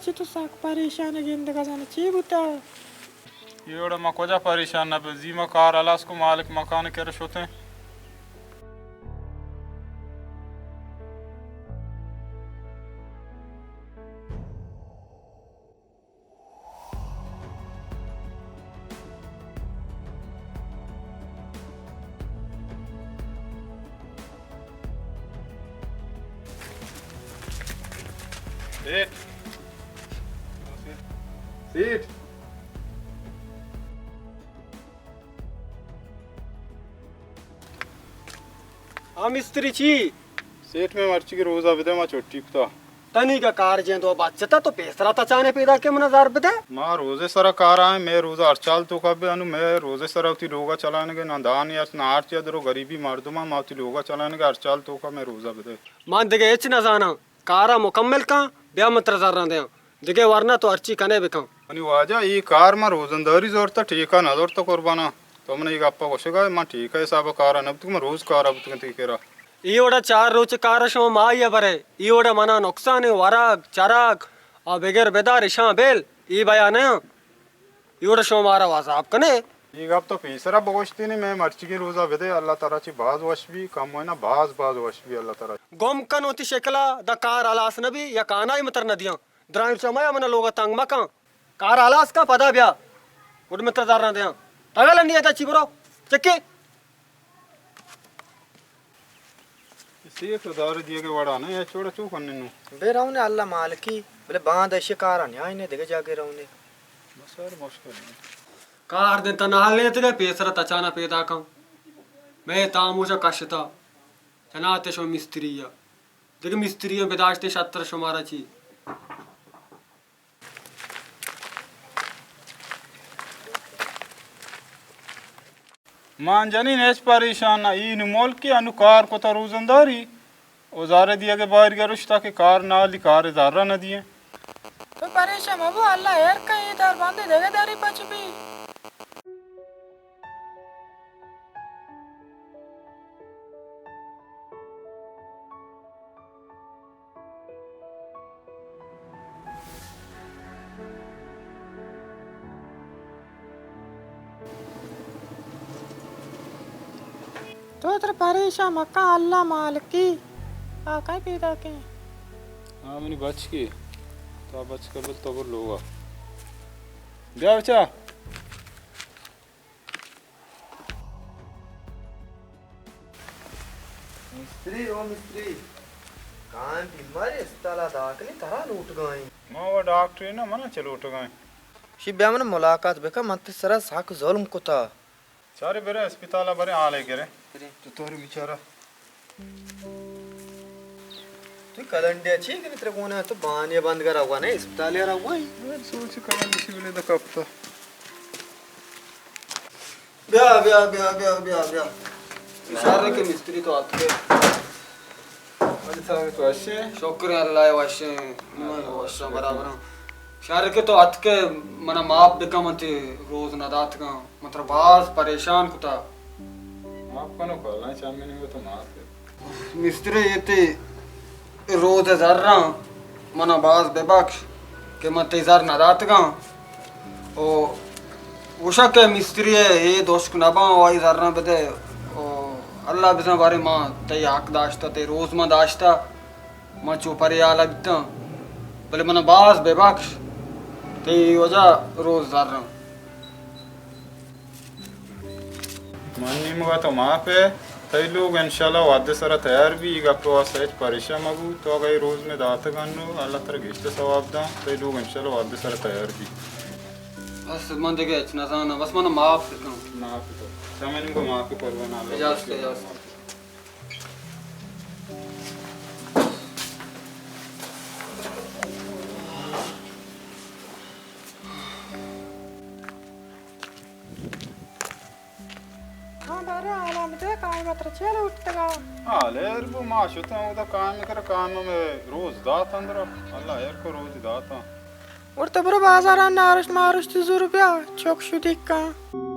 چی تو سک پریشان گندگا زانے چی بوتا؟ اے وڑا ما کجا پریشان نہ بیں، زی ما کار ہلاس کو مالک مکان کرا شتیں۔ سیٹھ۔ سیٹھ۔ آ مستری چی؟ سیٹھ، مئے مرچیگی روزا بدے، ما چھٹی کتا۔ تنیگا کار جیں دو بچتا تو پیسرا تچانے پیدا کہ منا زر بدے۔ ما روزے سرا کارا ایں، مئے روزا ہرچال توکا بے، انو مئے روزے سرا وتی لوگا چلائنگے، نہ دانی است، نہ ہرچی، درو غریبی مردماں، ما وتی لوگا چلائنگے، ہرچال توکا مئے روزا بدے۔ من دگہ ہچ نہ زاناں، کارا مکمل کن، بیا من ترا زراں دیاں۔ دگہ ورنا تو ہرچی کنے بکن۔ منی واجہ، اے کار من روزنداری زورتا، ٹھیکہ نہ زورتا قربانا۔ تو من اے گپا گوشگا، من ٹھیکہ حسابا کارا نہ بوتگ، من روز کارا بوتگاں تئی کرا۔ اے وڑا چار روچ کارا شما ماہیا برے، اے وڑا منا نقصان، ورگ، چرگ، آ بگر بدار اشاں بل، اے بیا نیاں۔ اے وڑا شما مارا عذاب کنے۔ اے گپ تو پیسرا بگوشتینی، مئے مرچیگیں روزا بدے، اللہ ترا چی باز وش بی، کم وینا باز باز وش بی اللہ ترا۔ گم کن وتی شکلا، دا کار ہلاس نہ بی، یا کانائی متر نہ دیاں۔ درائیں چمایا منا لوگا تنگ مکن۔ کار ہلاس کن پدا بیا۔ گڈ متر زر نہ دیاں۔ تگل انی ادا چی برو۔ چکی۔ سیٹھ، دار دیگے وڑا نہ، اے چوڑا چو کنن نو۔ بے رونے اللہ مالکی، بلے باند اشی کارا نیائینے دگہ جاگے رونے۔ بس یار مشکل ہے۔ کار دے تنال نے تگے پیسر تچانا پیدا کن۔ میں تاموشا کشتا۔ جناتے شو مستری یا۔ دگہ مستری بداشتے شتر شمارا چی۔ مان جنین ہچ پریشان نہ، اے نو ملک انو کار کتا روزنداری، و زارے دیگے بارگا رشتا کہ کار نالی کار زارا نہ دیئے۔ تو پریشان مبو، اللہ ہیر کن، اے در بندے دگہ دری پچ بی۔ تو تر پریشان مکن، اللہ مالکی۔ آ کئی پیدا کیں؟ ہاں، منی بچکی۔ تو بچکا بل تو بر لوگا۔ بیا بچا۔ مستری، او مستری، کائیں بیماری اسپتالا داخلی ترا لوٹگائیں۔ ما و ڈاکٹری نہ، منا چہ لوٹگائیں۔ شی بیا من ملاقات بکن، من تی سرا سک ظلم کتا۔ چارے برے اسپتالا برے حالے گرے۔ برے۔ تو تور بیچارہ۔ تو کلنڈے چی کنی ترے گونے تو بانی بند کر رہا نے اسپتال رہا وہی۔ سوچ کلنڈ سی بلے دا کپتا۔ بیا، بیا، بیا، بیا، بیا، بیا۔ شر کہ مستری تو اتکے۔ ولی تو تو وشے؟ شکر اللہ وشے۔ من وشاں برابراں۔ شر کہ تو اتکے منا معاف بکن من تی روز نہ داتگاں۔ من ترا باز پریشان کتا۔ معاف کنوک اللہ چامی نیمگا تو معاف ہے۔ مستری ایتی روز زراں منا باز ببخش کہ من تئی زر نداتگاں۔ او گوشا کہ مستری اے دوشک نباں و آئی زراں بدے۔ او اللہ بزاں بارے ما تئی حق داشتا، تئی روز ما داشتا۔ من چو پریالا بیتاں، بلے منا باز ببخش، تئی وجہ روز زراں۔ من نیمگا تو معاف ہے، تئی لوگ انشاءاللہ وعدے سرا تیار بی، اے گپ واسطہ ہچ پریشان مبو، تو اگہ اے روز میں داتگ انو، اللہ ترا گیشتر ثواب داں، تئی لوگ انشاءاللہ وعدے سرا تیار بی۔ بس من دگہ ہچ نزاناں، بس منا معاف بکن۔ معاف تو، چمے نیمگا معاف قربان اللہ۔ اجازت، اجازت۔ ہاں، بارے حالا مجھے کائے متر چے لوٹتگا؟ حال ایر بو ما شتاں اودا کائے کرا، کائے میں روز دات اندرا، اللہ ایر کو روز داتا۔ اور تو برو بازار نارشت مارشت زور بیا، چوک شدی کن۔